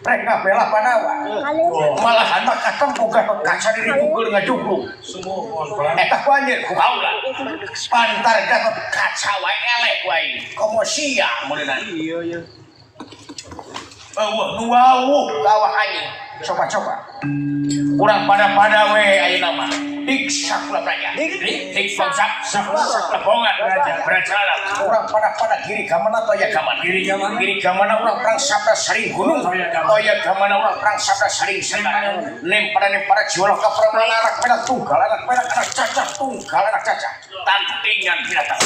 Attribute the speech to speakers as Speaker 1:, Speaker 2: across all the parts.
Speaker 1: Rek ngabela Pandawa. Malahan mah katempo Gatot Kaca diripukul ngajugrug. Eta ku anjeun ku kaula. Pantar Gatot Kaca wae eleh ku aing. Komo sia meureunna.
Speaker 2: Iya iya.
Speaker 1: Eueuh nu wawuh ka awak aing. Coba-coba. Urang pada-pada we ayeuna mah. Dik sakula praja. Dik bangsa sakula bongan raja. Urang pada-pada kiri ka mana toya ka mana.
Speaker 2: Kiri ka mana?
Speaker 1: Kiri ka mana urang perang sabda saring gunung.
Speaker 2: Toya ka mana?
Speaker 1: Toya ka mana urang perang sabda saring segara. Lempara-lempara jiwa ka perempuan anak penak tunggal anak penak anak cacah tunggal anak cacah. Tantingan binatang.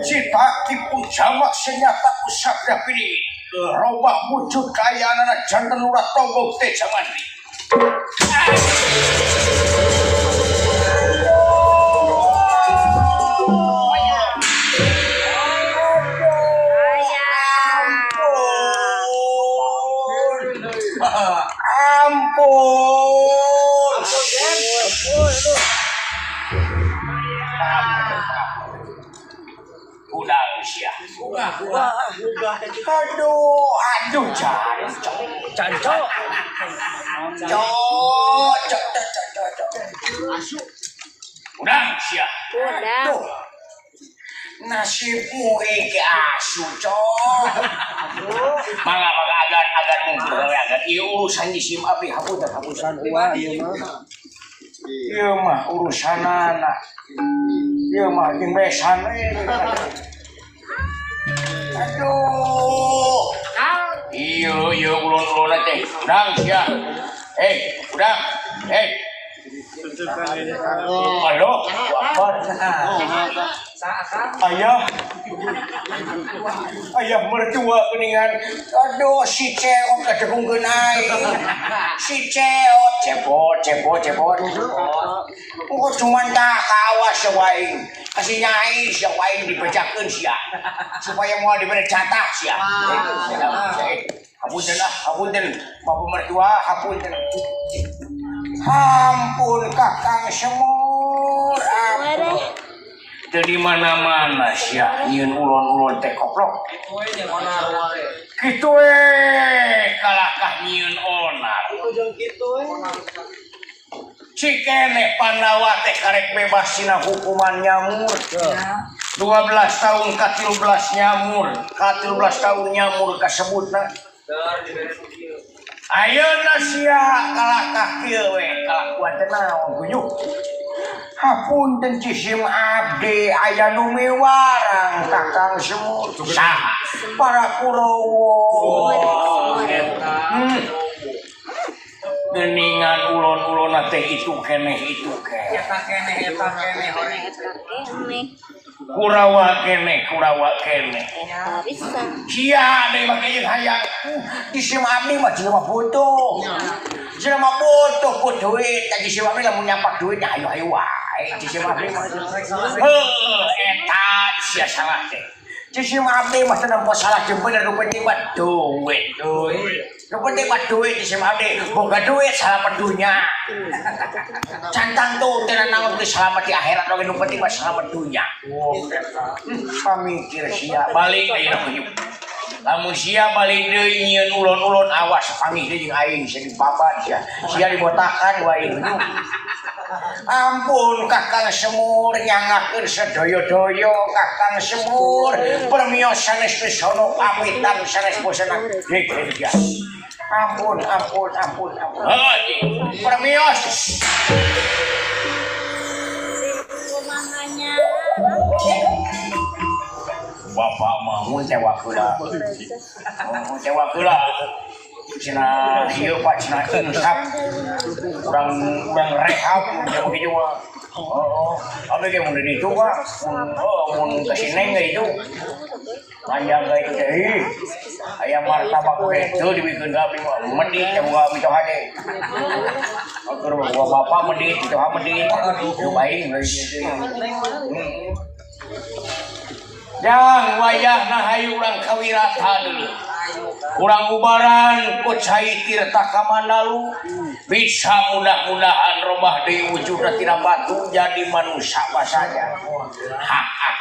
Speaker 1: Cita dipun jamak senyata kusabda pilih robah wujud kaayaan anak jantan lurah tombok teh jamandri. Ampun. Udang sia. Aduh, aduh jancok. Jancok. Cok, cok, cok, cok. Udang sia. Udang. Nasibmu iki asu, cok. Mangga mangga agan agan mungkur gawe agan. Ieu urusan jisim abdi hapunten hapunten. Uang ieu mah. Ieu mah urusanana. Ieu mah jeung besan we. Aduh. Iya, iya ulun-ulun teh. Udang sia. Eh, udang. Eh. Halo, apa? Ayah. Ayah mertua geningan. Aduh, si ceot kadegungkeun aing. Si ceot, cepot, cepot, cepot. Engko cuman tak kawas sia wae. Kasih nyai sia wae dibejakeun sia. Supaya moal dibere jatah sia. Hapunten ah, hapunten. Bapak mertua, hapunten. Ampun Kakang Semur, ampun. Teu di mana-mana sia nyieun ulon-ulon teh koplok. Kitu we kalakah nyieun onar. Cikene Pandawa teh karek bebas tina hukuman nyamur. 12 tahun ka 13 nyamur, ka 13 tahun nyamur kasebutna. Ayeuna sia kalakah kieu we kalakuan teh naon guyuh. Hapunten cisim abdi aya nu miwarang Kakang Semur. Saha? Para Kurawa. Geningan ulon-ulonna teh itu keneh itu keneh. Eta keneh eta keneh horeng. Kurawa keneh, Kurawa keneh. Sia deui make jeung hayang. Jisim abdi mah jelema butuh. Jelema butuh ku duit, ka jisim abdi lamun nyampak duit nya ayo-ayo wae. Jisim abdi mah. Heuh, eta sia salah teh. Jisim abdi mah teu nempo salah jeung bener nu penting mah duit. Duit. Nu penting mah duit jisim abdi, boga duit salamet dunya. Cantang tuh teu naon geus salamet di akhirat oge nu penting mah salamet dunya. Pamikir sia balik deui na kunyuk. Lamun sia balik deui nyieun ulon-ulon awas panggih deui jeung aing sia dibabat sia. Sia dibotakan wae kunyuk. Ampun Kakang Semur nyangakeun sedaya-daya Kakang Semur permios sanes pisono pamitan sanes bosana. Ampun ampun ampun ampun. Permios. Bapak mah mun teh wakeula. Mun teh wakeula. Cenah ieu Pak cenah insaf. Urang urang rehab mun kitu mah. Heeh. Abdi ge mun di ditu Pak. Mun heuh mun ka si Neng ge itu. Panjang ge itu teh. Aya Aya martabak oge teu dibikeun ka abdi mah medit ya boga mitoha teh. Akur boga bapa medit, mitoha medit. Hirup aing Jang wayahna hayu urang kawirata deui. Urang ubaran ku cai tirta kamandalu bisa mudah-mudahan robah deui wujudna tina batu jadi manusia saja. Hahaha.